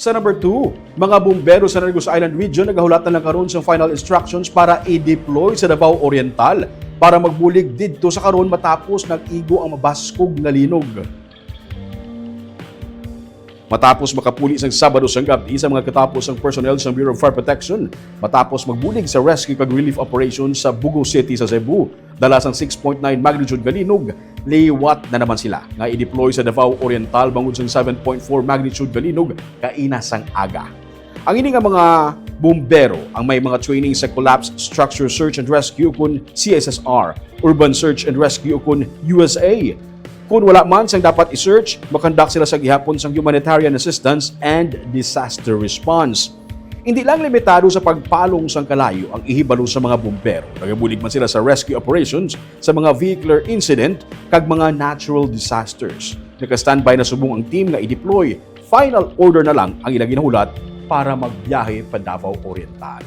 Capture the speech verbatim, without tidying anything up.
Sa number two, mga bumbero sa Negros Island Region nagahulat na lang karon sang final instructions para i-deploy sa Davao Oriental para magbulig didto sa karon matapos nag-igo ang mabaskog nga linog. Matapos makapuli sang Sabado sang gab-i sa mga katapos ang personnel sang Bureau of Fire Protection matapos magbulig sa rescue kag relief operation sa Bugo City sa Cebu, dala sang six point nine magnitude nga linog, liwat na naman sila nga i-deploy sa Davao Oriental bangod sang seven point four magnitude nga linog kaina sang aga. Ang ini nga mga bumbero ang may mga training sa Collapse Structure Search and Rescue kun C S S R, Urban Search and Rescue kun U S A. Kun wala man sang dapat i-search, makandak sila sa gihapon sang humanitarian assistance and disaster response. Hindi lang limitado sa pagpalong sang kalayo ang ihibalo sa mga bumbero. Nagabulig man sila sa rescue operations sa mga vehicular incident kag mga natural disasters. Naka-standby na subong ang team nga i-deploy. Final order na lang ang ila ginahulat para magbiyahe pa Davao Oriental.